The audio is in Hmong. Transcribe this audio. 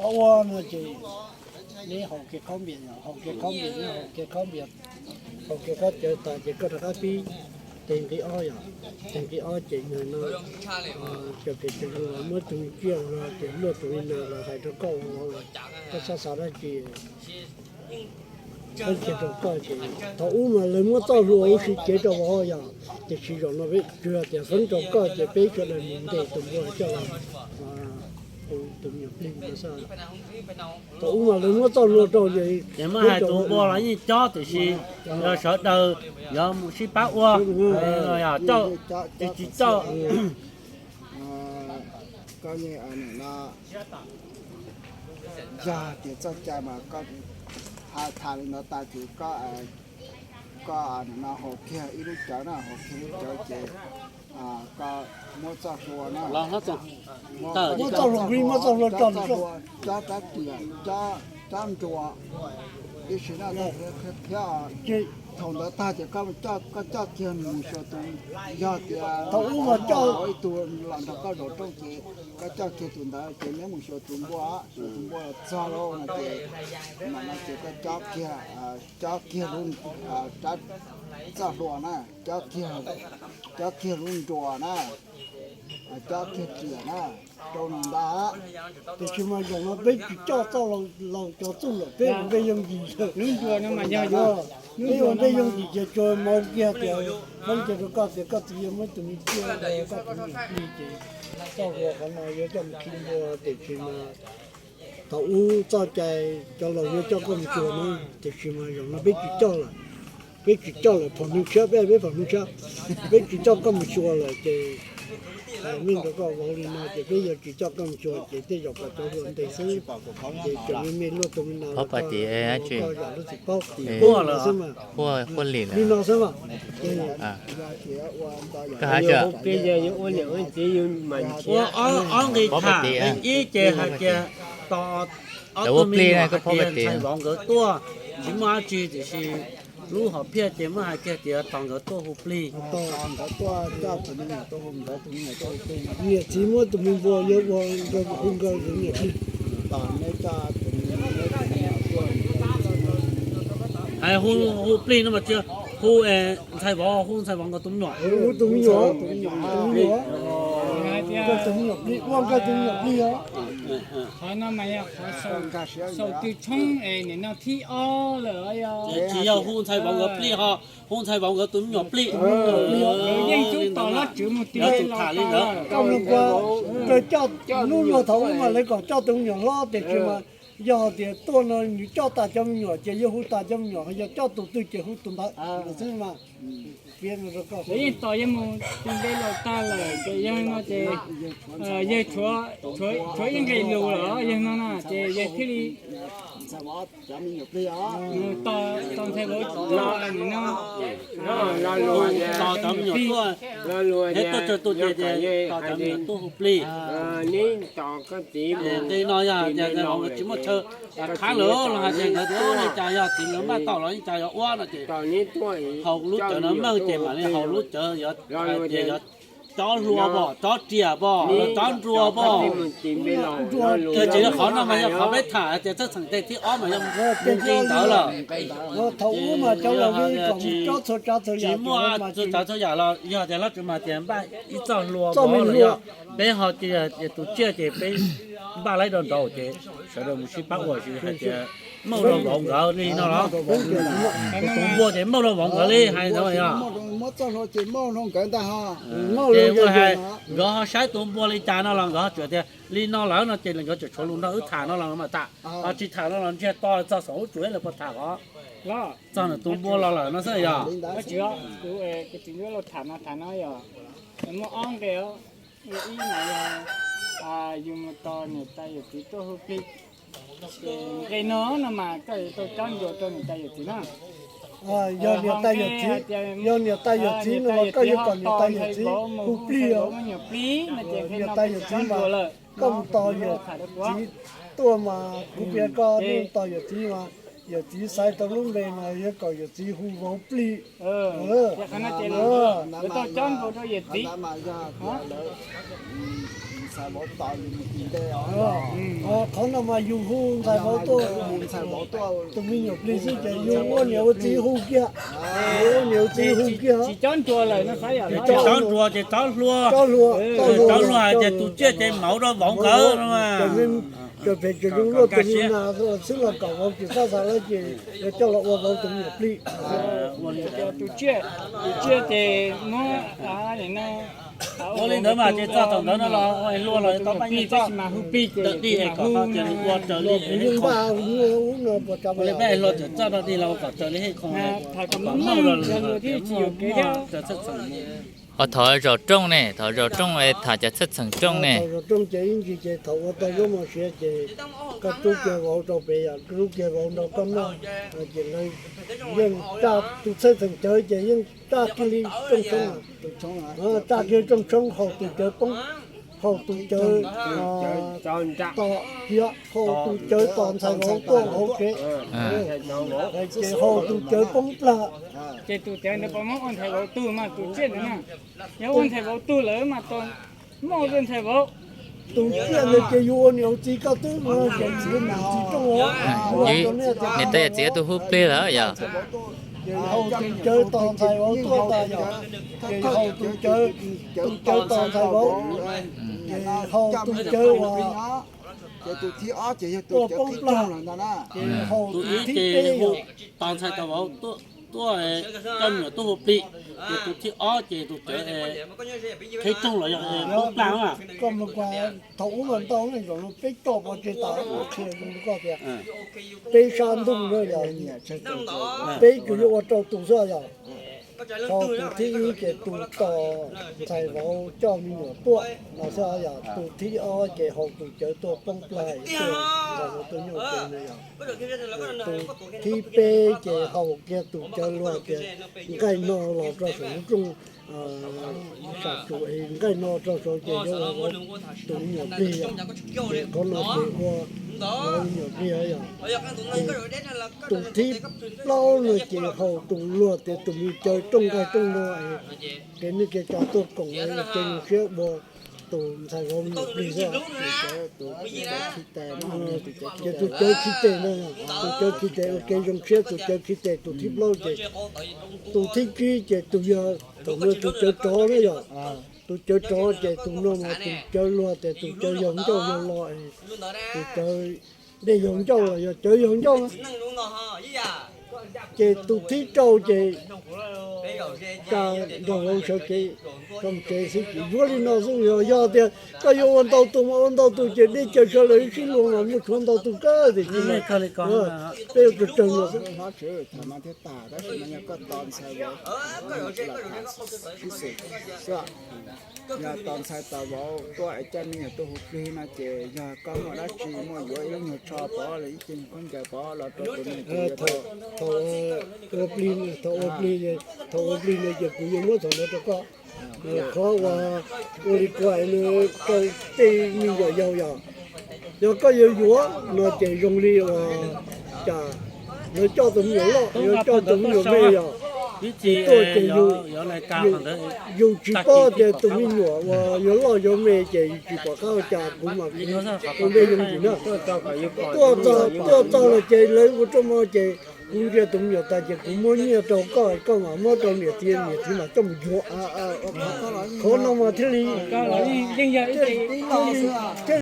Ua no ces neb haus kiag khaub npias, haus kiag khaub npias, neb haus kiag khaub npias, haus kiag khaub cawv tas ces koj rov qab pib tes nqi ob yom. Tes nqi ob ces nws no, cov kev cai los muab tus me tsiaj los ces luaj tus me nas los hais rau koj ua, koj xav xav dab tsi, peb cia rau koj ces thaum ub mas lawv muab txoj hlua ua si cev rau vauv yom, tiam sis zaum no peb tsuas tias feeb rau koj ces peb sawv daws mus ntes tus npua coj los tus me nyuam plig no xwb. Thaum ub mas lawv muab txoj hlua rau ces muab hais tus npua los yeej cob tiam sis yog sawv daws yuav mus sib pab ua, coj, tsis coj. Koj yeej no, yog tias txoj cai mas koj tham li no tas ces koj, koj no haus kiag ib lub cawv na, haus kiag lub cawv ces koj muab txoj hlua na, muab txoj hlua, muab txoj hlua, cob rab riam, cob nruas ib si na, thiab thaum ntawd tag ces koj coj kiag nws mus xyuas tus, yog tias thaum ub mas coj ib tug los nrog koj zaum rooj ces koj coj kiag tus ntawd ces neb mus xyuas tus npua, xyuas tus npua los txog lawm no ces, no ces koj cob kiag, cob kiag, txoj hlua na, cob kiag, cob kiag lub nruas na, cob kiag riam na, rau nws ntag. Tiam sis mas zaum no peb tsis coj txoj laus cov txuj lawm, peb ua npej yooj yim, lub nruas no mas yog, peb ua npej yooj yim ces tsuas mus kiag tias, feeb kiag rau koj tias koj txiv yuav muab tus me tsiaj, koj tus me nyuam plig ces txoj hlua qhov no yuav coj mus khi npua, tiam sis mas thaum ub txoj cai cov laus yuav coj koj mus xyuas na, tiam sis mas zaum no peb tsis coj lawm. Peb tsis coj lawm, phom neeg tshiab, peb peb phom neeg tshiab, peb tsis coj koj mus xyuas lawm ces, meej rau koj vauv li no ces peb yuav tsis coj koj mus xyuas ces tej zaum kom cov hlua ntes xwb, ces tseem me me luaj tus me nas los koj yam lub txiv paub, li no xwb mas, li no xwb mas. Ua ob nqi tham, ib ces hais tias tos ob tug me nyuam hais tias ntxhais vauv nkawd tuaj tsis muaj dab tsi tiam sis lub hom phiaj ces muab hais kiag tias tos nkawd tuaj hu plig. Niam txiv muab tus me npua yuav ua hu nkawd niam txiv. Hais hu plig no mas tsis hu ntxhais vauv, hu ntxhais vauv nkawd tus me nyuam. Hu tus me nyuam, tus me nyuam, hu nkawd tus me nyuam plig, ua nkawd tus me nyuam plig os. Qhov no mas yog qhov xaus tw tshoob es nim no thib ob lawm os. Tsis yog hu ntxhais vauv nkawd plig ho, hu ntxhais vauv nkawd tus me nyuam plig. Nkawd yeej tub tos Vajtswv mus tiag, tus tham li ntawd. Koj mus ua, koj coj lub luag thaum ub mas lawv kom coj tus me nyuam hlob tiam sis mas yog tias tuaj no nws coj tas cov me nyuam ces yuav hu tas cov me nyuam, yog coj tus twg ces hu tus ntawd xwb mas. Yeej tos yeej mus ti npe laus tag lawm ces yog no ces yawg tshuav ib nqes lus lawm yog no na ces yawg thiaj li tos ntxhais vauv los no. Tos cov me nyuam tuaj, tuaj tsawg tus ces tos cov me nyuam tuaj hu plig. Nqi no yog tias ntxhais vauv nkawd tsis muaj chaw khab lawm los hais tias nkawd tuaj li cas yog txiv nkawd maj tau los li cas yog ua no ces haus lub cawv no meej ces mam li haus lub cawv yog hais tias yog cob hlua pom, cob riam pom, cob nruas pom. Ces yog qhov no mas yog qhov peb tham hais tias txheej txheem tej thib ob mas yog mus nqi ntawd lawm. Thaum ub mas cov laus li kom mus cob txhua tsav txhua yam, tsis muaj txhua tsav txhua yam los yog tias Vajtswv mas tias npaj ib txoj hlua vauv los yog peb ho tias tus tsiaj ces peb npaj laib rau nraud ces sawv daws mus sib pab ua, tsis hais tias mauj rau vauv nkawd li no los. Tus npua ces mauj rau vauv nkawd li hais ntawd yog. Ces ua hais nkawd ho saib tus npua li cas no los nkawd ho tsuas tias li no lawm no ces nkawd tseem tshuav lus nrog wb tham no los mas tham, ho tsis tham no los ntsiag to txog xaum ub tsuas ib lawv puas tham os. Txog nws tus npua los lawm no xwb yog. Muaj ob nqe, ib mas yog yus mus tos niam tais yawm txiv tuaj hu plig. Ces nqe no no mas koj yuav tau cob nruas rau niam tais yawm txiv na. Yog niam tais yawm txiv, yog niam tais yawm txiv no mas koj yuav kom niam tais yawm txiv hu plig os. Niam tais yawm txiv mas koj mus tos yawm txiv tuaj mas kuv piav koj mus tos yawm txiv mas yawm txiv xaiv tau lub npe mas yuav kom yawm txiv hu vauv plig. Ces qhov no ces lawv tau cob nruas rau yawm txiv. Qhov no mas yus hu ntxhais vauv tuaj, tus me nyuam plig xwb ces yus ua niam ua txiv hu kiag, yus ua niam ua txiv hu kiag. Tsis txhob nruas ces txhob hlua, txhob hlua hais tias tus tsiaj ces mauv rau vauv nkawd no. Phem tsis zoo luaj tus me nas xwb los kom vauv tsis txhob xav lawm ces yuav coj los ua vauv tus me nyuam plig. Tus tsiaj ces muab ua li ntawd mas ces txog thaum ntawd no los hlua los tau pab yeej txoj mas hu plig ces tawm dij es kom ho tias nws ua raws li npaj ua li peb hlua txawm txoj rau dig los ua kom raws li hej qho kom mauj los raws txheej txheem. Os, thaum zaum rooj ne, thaum zaum rooj es tham cov txheej txheem rooj ne. Thaum zaum rooj ces ib ntsis ces thaum ua tau zaub mov siav ces koj rub kiag vauv rau pem yom, rub kiag vauv nrog koj noj, ces lawv yeej raj tus txheej txheem cawv ces yeej raj kiag li rooj tshoob, raj kiag rooj tshoob haus tus cawv poob, haus tus cawv tos, haus tus cawv tos ntxhais vauv tuaj hauv tsev, ces haus tus cawv poob plag. Ces tus cawv ntawd puas muab ua ntxhais vauv tug mas tus tsiaj ntawd na? Yog ua ntxhais vauv tug lawm mas tau muab ua ntxhais vauv. Tus tsiaj ntawd ces yus ua niam ua txiv koj twb ua ces yus ua niam txiv rooj os. Niam tais yawm txiv tus hu plig lawm yog. Ces haus tus cawv tos ntxhais vauv tuaj tas yom, ces haus tus cawv, tus cawv tos ntxhais vauv, ces haus tus cawv uas tuaj poob plag, ces haus tus thib peb yom. Tos ntxhais tos vauv tuaj, coj me nyuam tuaj hu plig, ces tus thib ob ces tus cawv qhib rooj los yog poob plag na. Koj mus kuas thaum ub mas ntau ne, zaum no peb coj pov tseg tas, qhia rau koj tias peb sab ntuj no yog peb tsuas yuav ua rau tus xwb yog. Haus tus thib ib ces tus tos ntxhais vauv coj me nyuam tuaj no xwb yog. Tus thib ob ces haus tus cawv tuaj poob plag, tus thib peb ces haus kiag tus cawv luag tias nqaij no los rau saum lub rooj, sam tsum nqaij no rau saud ces yuav ua tus me nyuam plig yom. Ces qhov no ces ua me nyuam plig yom. Ces tus thib plaub no ces haus tus luag tias tus me cawv rooj nqaij rooj no, kev neej kev tsav tuaj koom, ces zoo siab ua tus ntxhais vauv me nyuam plig xwb. Ces tus cawv khi tes no, tus cawv khi tes ua kev zoo siab, tus cawv khi tes tus thib plaub ces, tus thib tsib ces tus yog thaum no tus cawv rov na yog. Tus cawv rov ces tus no mas tus cawv luag tias tus cawv yaug ncauj yaug lo, tus cawv dej yaug ncauj los yog cawv yaug ncauj na. Ces tus thib rau ces tsa nrog vauv sawv kev, koj mus tsev xwb ces yuav li no xwb. Yog, yog tias koj yuav ua ntau tus mas ua ntau tus ces dej cawv sawv lawm sib luag mas muaj tshuav ntau tus kawg tiam sis peb yuav tsawg tsawg no xwb. Yog tos ntxhais tos vauv tuaj es coj me nyuam tuaj hu plig no ces yog koj muaj dab tsi, muaj yuav ib lub nyuag tsho pov los ib ce nyuag khaub ncaws pov los rau tus me nyuam. Thaum ua plig, thaum ua plig, thaum ua plig no ces kuv yuav muab thaum ntawd rau koj. Qhov uas ua li kuv hais no rau tej me nyuam yaus yog, yog koj yuav yuav no ces zoo li uas cas lawv coj tus me nyuam loj, yuav coj tus me nyuam me yog, tuaj ces yus tsis paub tias tus me nyuam uas yuav loj yuav me ces yus tsis pom qab ua cas, kuv mas kuv ua ntej zoo ntsis na. Tuaj txog, tuaj txog lawm ces lawv ua rooj mov ces kuv ntsia tus me nyuam tas ces kuv muab nyiaj rau koj, koj mam muab rau niam txiv, niam txiv mam coj mus yuav. Qhov no mas thiaj li, thiaj li